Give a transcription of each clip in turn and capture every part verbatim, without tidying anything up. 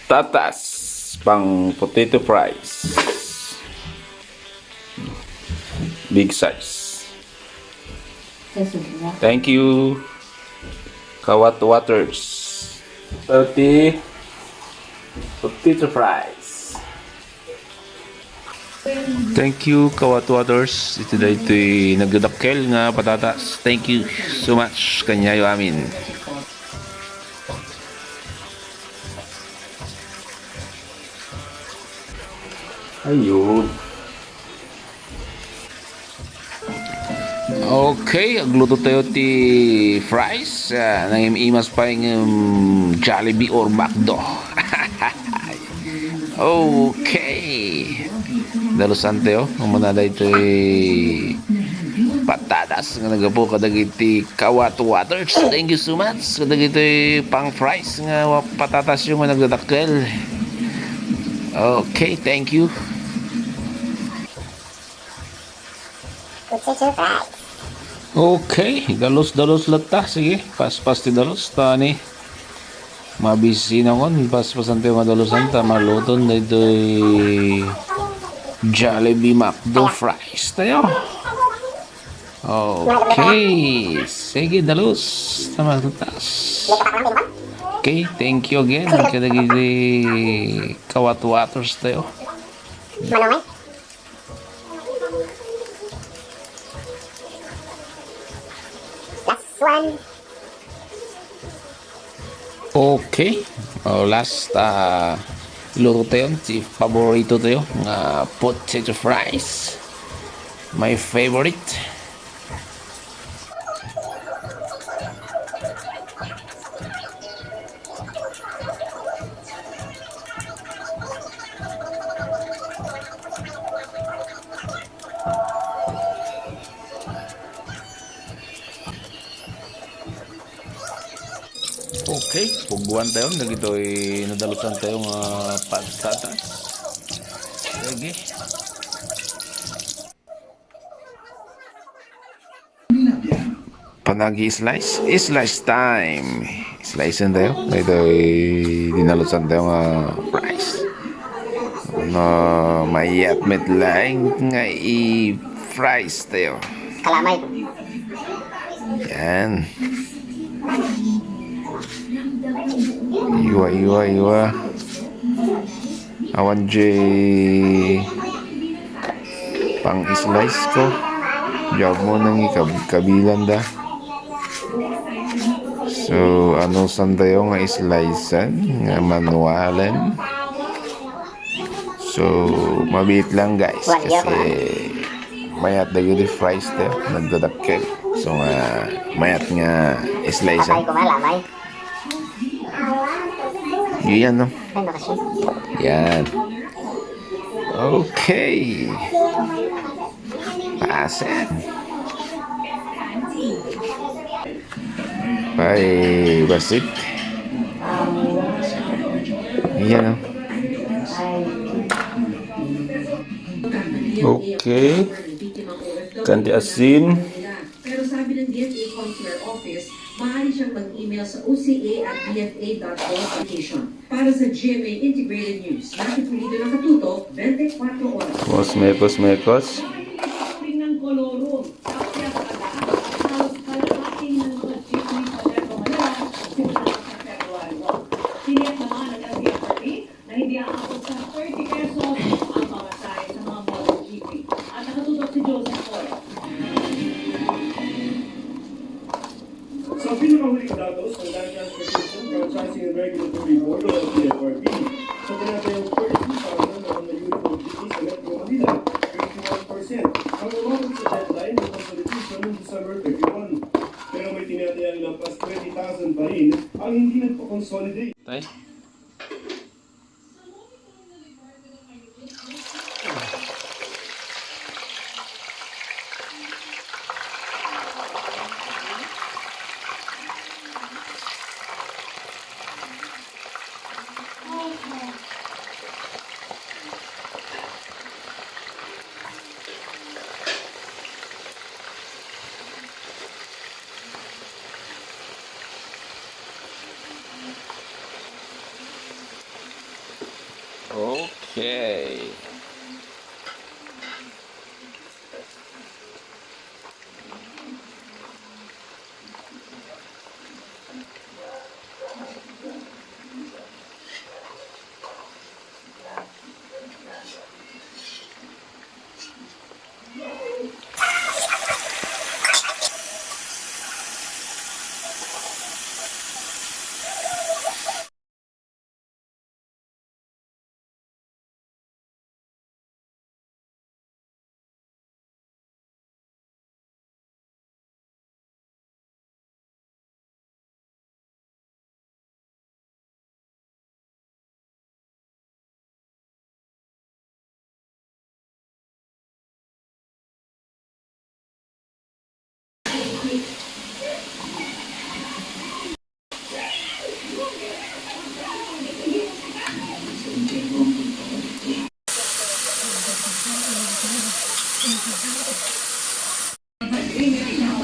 Tatas, pang potato fries. Big size. Thank you, Kawat Waters. Thirty potato fries. Thank you, Kawat Waters. Iti daytoy nagdadakkel nga patatas. Thank you so much. Kaniayo amin. Ayun. Okay, agluto tayo ti fries. Ah, nangim-imas pay ngem Jollibee or McDo. Okay. Dalusan tayo. Umuna daytoy patatas nga naggapu kadagiti Kawat Waters. Thank you so much kadagiti pang fries nga wa-, patatas yung nga nagdadakkel. Okay, thank you. Potato fries. Okay, dalus-dalus latta. Sige, paspas ti dalus. Ta ni, mabisi na kon. Paspasan tayo nga dalusan ta maluton daytoy Jollibee McDo fries tayo. Okay, sige, dalus. Ta malutas. Okay, thank you again kadagiti Kawat Waters tayo. Manong, eh? Last one. Okay. Oh, last, ah, luto tayo. Ti paborito tayo nga potato fries. My favorite. Okay, puguan tayo. Dagitoy nadalusan tayo nga patatas. Sige. Panagi slice, slice time. Slice tayo. Ito ay dinalusan tayo nga fries. No, mayat met laeng nga i-fries tayo. Kalamay. Yan. Iwa, iwa, iwa. Awan jay pang-slice ko. Job mo nang ikab-, kabilan da. So, ano san tayo nga slice-an, nga manualan? So, mabiit lang, guys, kasi mayat dagiti fries tayo, nagdadakkel. So, nga, mayat nga slice-an. Patay ko, malamay. Yan, no? Ay, nakasya. Yan. Okay. Pasen. Ay, basit. Yan, no? Okay. Kanti asin. Pero sabi ng D F A Consular Office, maaari siyang mag-email sa O C A at D F A dot gov application. Para sa G M A Integrated News, Matthew Pulido nakatutok, twenty-four oras. Mekos, mekos, mekos. Ang ng Colorum, tapos sa lahat, halos kalahati ng mga jeepney sa Metro Manila, simula sa February one. Tiniyak naman ng L T F R B na hindi aabot sa thirty pesos ang pamasahe sa mga modern jeepney. At nakatutok si Joseph Flores. Sa pinakahuling datos ng Land Transportation Franchising and Regulatory Board o L T F R B, sa tinatayang first two thousand na unit ng jeepney sa Metro Manila, twenty-one percent ang umabot sa deadline ng consolidation noong December thirty-one. Pero may tinatayang lampas twenty thousand pa rin ang hindi nagpa-consolidate. Tay? Okay.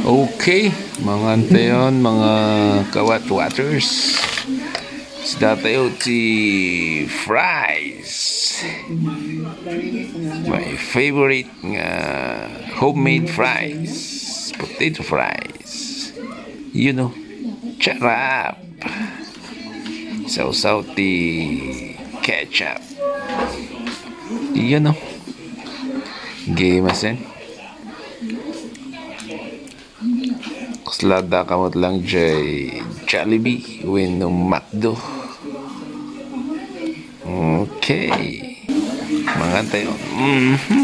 Okay, mangan tayon, mga kawat waters. Isda tayo ti fries. My favorite nga homemade fries. Potato fries. You know, charap. Sausaw ti ketchup. You know. Game asin. Kusla da kamot lang jay Jollibee wenno McDo. Okay. Mangan tayo. Mhm.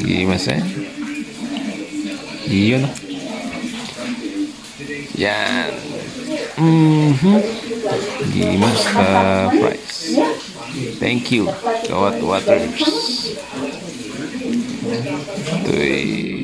Gimas eh. Yun. Yan. Mhm. Gimas ta fries. Thank you, Kawat Waters. Ito'y